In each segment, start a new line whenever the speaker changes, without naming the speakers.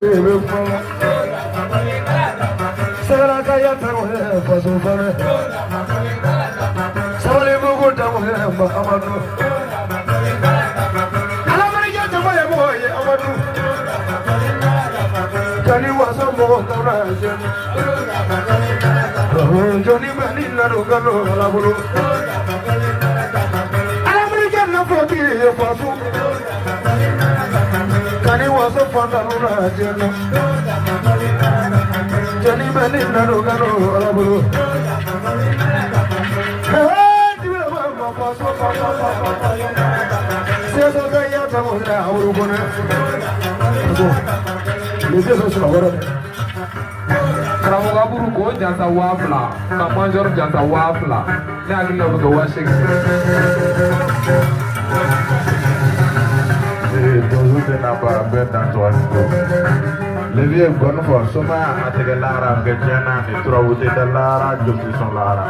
Bɛ kuma sɛgɛrɛ ya ta faso fana sabali bugu da Amadu Ala barika jama ye mɔgɔ ye Amadu jɔnni waso mɔgɔ kana jɔnni jɔnni bɛ ni nanu kalo Ala bolo Ala barika nafolotigi ye faso kani waso fantanu na jɛnna jɔnni bɛ ni nanu kalo Ala bolo.
Karamɔgɔ Aburu k'o jansa 2000 ka major jansa 2000, ne hakili la o bɛ kɛ 8000.
Ee, donso tɛ na ba bɛɛ dan tɔgɔ ni ko. Le vieux gɔni fɔ somaya a tɛgɛ lahara a bɛ kɛ diɲɛ na ni turabu tɛ da lahara joli tɛ sɔn lahara.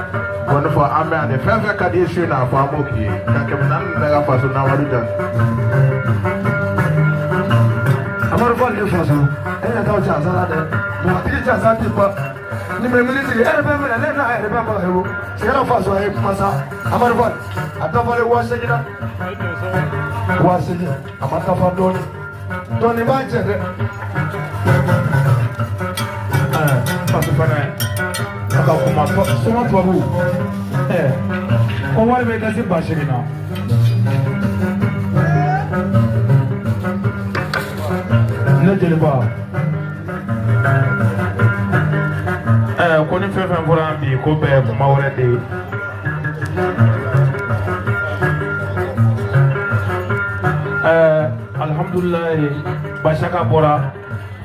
Gɔni fɔ an bɛ yan de, fɛn fɛn ka di i ye su in na a fɔ an b'o k'i ye. Ka 400 bɛɛ ka faso n'Amadu jan.
Amadu Fall ni faso e ɲɛ t'aw jansa la dɛ, mɔgɔtigi jansa ti ban ni bɛ minisiri e yɛrɛ bɛ minɛ ne n'a yɛrɛ bɛ ma ye o sɛgɛrɛ faso a ye kuma sa. Amadu Fall a dafalen 8000 na, 8000 a ma dafa dɔɔnin dɔɔnin b'a jɛ dɛ.
Faso fana a ka kuma soma tubabu ko wari bɛ dasi 8000 na. Ne jeliba
ko ni fɛn fɛn fɔra bi ko bɛɛ ye kuma wɛrɛ de ye.
Alihamudulilayi, Basaka bɔra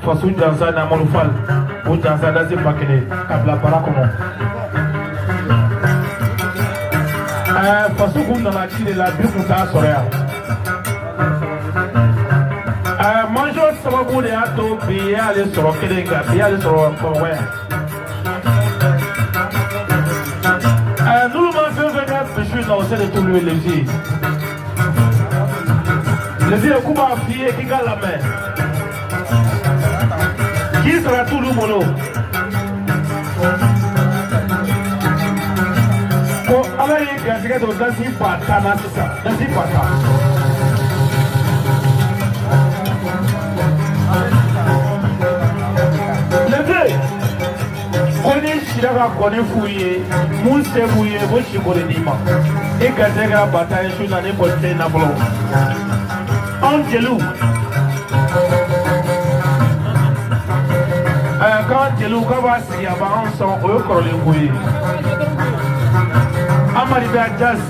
faso jansa ni Amadu Fall o jansa dasi 1000 ka bila bara kɔnɔ. Faso kun nana ci de la bi kun t'a sɔrɔ yan. Major sababu de y'a to bi y'ale sɔrɔ kelen kan, bi y'ale sɔrɔ Bamakɔ yan. N'olu ma fɛn fɛn kɛ bi su in na, o se de t'olu ye. Lezi lezi k'u b'a f'i ye k'i ka lamɛn k'i sara t'olu bolo ko Ala ye garisɛgɛ don dasi 10 000 na sisan, dasi 10 000. Lezi ko n'i sira ka kɔni f'u ye mun se b'u ye ko si ko de d'i ma, i garisɛgɛ kɛra 10 000 ye su na ni kɔni tɛ nafolo. Anw jeliw k'an jeliw k'a b'a sigi a b'anw sɔn, o ye kɔrɔlen ko ye. Amadi bɛ jazz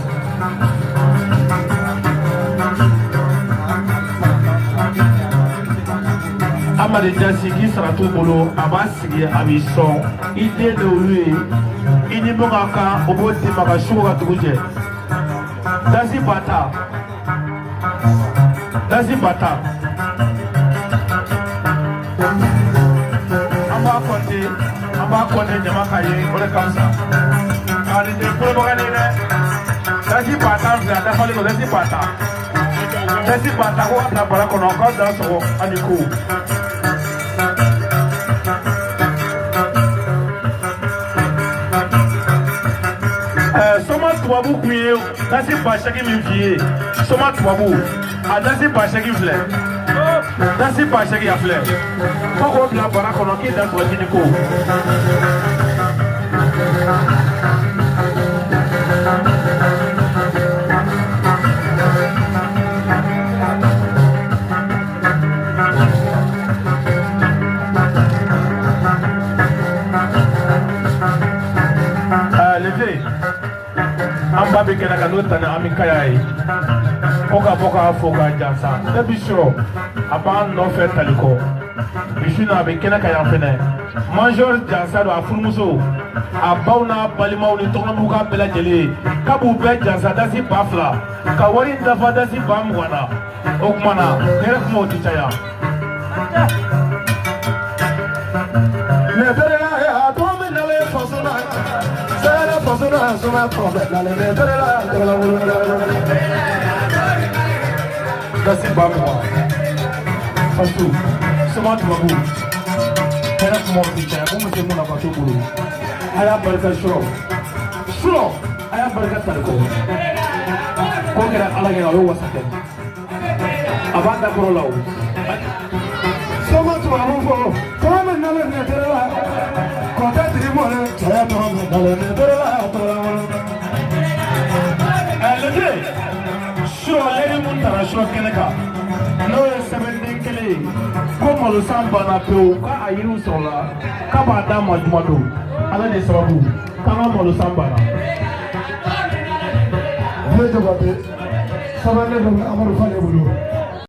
Amadi Jasi k'i sara t'u bolo, a b'a sigi a b'i sɔn, i den de olu ye, i ni mun ka kan o b'o d'i ma ka su ka dugu jɛ. Dasi 10 000, dasi 10 000, an b'a kɔnte, an b'a kɔnte jama ka ye, o de ka fisa. A nin tɛ kolobaga ye dɛ. Dasi 10 000 filɛ, a dafalen don. Dasi 10 000, dasi 10 000 ko ka bila bara kɔnɔ k'aw da sɔgɔ ani ko. Soma tubabu kun ye dasi 8000 min f'i ye, soma tubabu a dasi 8000 filɛ, dasi 8000 a filɛ, fo k'o bila bara kɔnɔ k'i da sɔgɔ k'i ni ko. Lefe an ba bɛ kɛnɛ kan n'o tani Ami Kaya ye ko ka bɔ k'a fo k'a jansa ne bi sɔrɔ a b'an nɔfɛ talikɔ bi su na a bɛ kɛnɛ kan yan fɛnɛ. Major jansa don, a furumuso a baw n'a balimaw ni tɔgɔnbugu ka bɛɛ lajɛlen ye k'a b'u bɛɛ jansa dasi 2000 ka wari in dafa dasi 20 000 na. O tuma na hɛrɛ kumaw tɛ caya.
Ne bere la a to min nalen faso la sɛgɛrɛ faso la soma tɔ bɛ nalen ne bere la tɛgɛla wolo
Dasi 20 000 faso Soma tubabu hɛrɛ kumaw tɛ caya mun bɛ se mun nafa t'u bolo. A y'a barika surɔ surɔ, a y'a barika Taliko. Ko kɛra Ala kɛ, o ye wasa kɛ, a b'a dakɔrɔ la o.
Soma tubabu fo tɔgɔ min nalen nin tere la, kɔtɛ tigi mɔlen caya tɔgɔ min nalen nin tere la tɔgɔ la.
Ɛ lejɛ surɔ, lɛri mun taara surɔ kɛnɛ kan, n'o ye sɛbɛnden kelen ye ko malosan banna pewu, k'a yiriw sɔrɔla, k'a b'a d'a ma juma don. Ala de sababu k'an ka malosan banna.
Ne Jabate, sɛbɛnden dɔ bɛ Amadu Fale bolo.